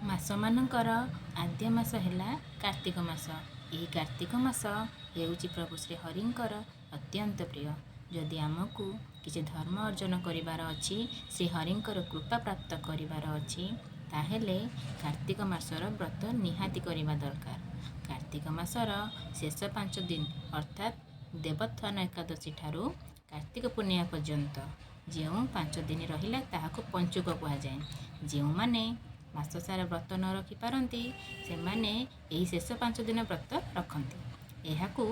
ମାସମାନଙ୍କର ଆଦ୍ୟ ମାସ ହେଲା କାର୍ତ୍ତିକ ମାସ। ଏହି କାର୍ତ୍ତିକ ମାସ ହେଉଛି ପ୍ରଭୁ ଶ୍ରୀ ହରିଙ୍କର ଅତ୍ୟନ୍ତ ପ୍ରିୟ। ଯଦି ଆମକୁ କିଛି ଧର୍ମ ଅର୍ଜନ କରିବାର ଅଛି, ଶ୍ରୀ ହରିଙ୍କର କୃପା ପ୍ରାପ୍ତ କରିବାର ଅଛି, ତାହେଲେ କାର୍ତ୍ତିକ ମାସର ବ୍ରତ ନିହାତି କରିବା ଦରକାର। କାର୍ତ୍ତିକ ମାସର ଶେଷ 5 ଦିନ, ଅର୍ଥାତ୍ ଦେବୋତ୍ଥାନ ଏକାଦଶୀ ଠାରୁ କାର୍ତ୍ତିକ ପୂର୍ଣ୍ଣିମା ପର୍ଯ୍ୟନ୍ତ ଯେଉଁ 5 ଦିନ ରହିଲା, ତାହାକୁ ପଞ୍ଚୁକ କୁହାଯାଏ। ଯେଉଁମାନେ ମାସ ସାରା ବ୍ରତ ନ ରଖିପାରନ୍ତି, ସେମାନେ ଏହି ଶେଷ 5 ଦିନ ବ୍ରତ ରଖନ୍ତି। ଏହାକୁ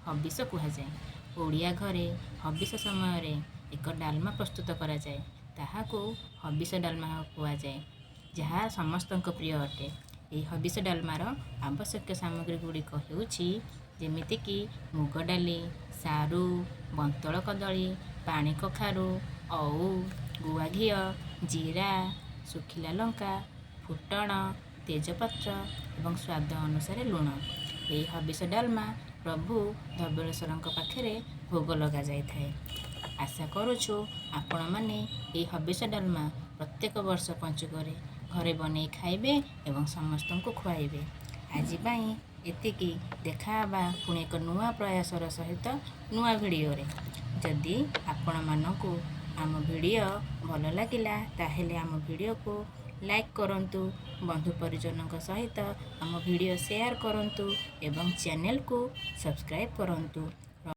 ହବିଷ କୁହାଯାଏ। ଓଡ଼ିଆ ଘରେ ହବିଷ ସମୟରେ ଏକ ଡାଲମା ପ୍ରସ୍ତୁତ କରାଯାଏ। ତାହାକୁ ହବିଷ ଡାଲମା କୁହାଯାଏ, ଯାହା ସମସ୍ତଙ୍କ ପ୍ରିୟ ଅଟେ। ଏହି ହବିଷ ଡାଲମାର ଆବଶ୍ୟକ ସାମଗ୍ରୀ ଗୁଡ଼ିକ ହେଉଛି ଯେମିତିକି ମୁଗ ଡାଲି, ସାରୁ, ବନ୍ତଳ କଦଳୀ, ପାଣି କଖାରୁ, ଅଉ, ଗୁଆ ଘିଅ, ଜିରା, ଶୁଖିଲା ଲଙ୍କା, ଫୁଟଣ, ତେଜପତ୍ର ଏବଂ ସ୍ୱାଦ ଅନୁସାରେ ଲୁଣ। ଏହି ହବିଷ ଡାଲମା ପ୍ରଭୁ ଧବଳେଶ୍ୱରଙ୍କ ପାଖରେ ଭୋଗ ଲଗାଯାଇଥାଏ। ଆଶା କରୁଛୁ, ଆପଣମାନେ ଏହି ହବିଷ ଡାଲମା ପ୍ରତ୍ୟେକ ବର୍ଷ ପଞ୍ଚୁକରେ ଘରେ ବନେଇ ଖାଇବେ ଏବଂ ସମସ୍ତଙ୍କୁ ଖୁଆଇବେ। ଆଜି ପାଇଁ ଏତିକି। ଦେଖା ହେବା ପୁଣି ଏକ ନୂଆ ପ୍ରୟାସର ସହିତ ନୂଆ ଭିଡ଼ିଓରେ। ଯଦି ଆପଣମାନଙ୍କୁ ଆମ ଭିଡ଼ିଓ ଭଲ ଲାଗିଲା, ତାହେଲେ ଆମ ଭିଡ଼ିଓକୁ ଲାଇକ୍ କରନ୍ତୁ, ବନ୍ଧୁ ପରିଜନଙ୍କ ସହିତ ଆମ ଭିଡ଼ିଓ ସେୟାର କରନ୍ତୁ ଏବଂ ଚ୍ୟାନେଲକୁ ସବସ୍କ୍ରାଇବ୍ କରନ୍ତୁ।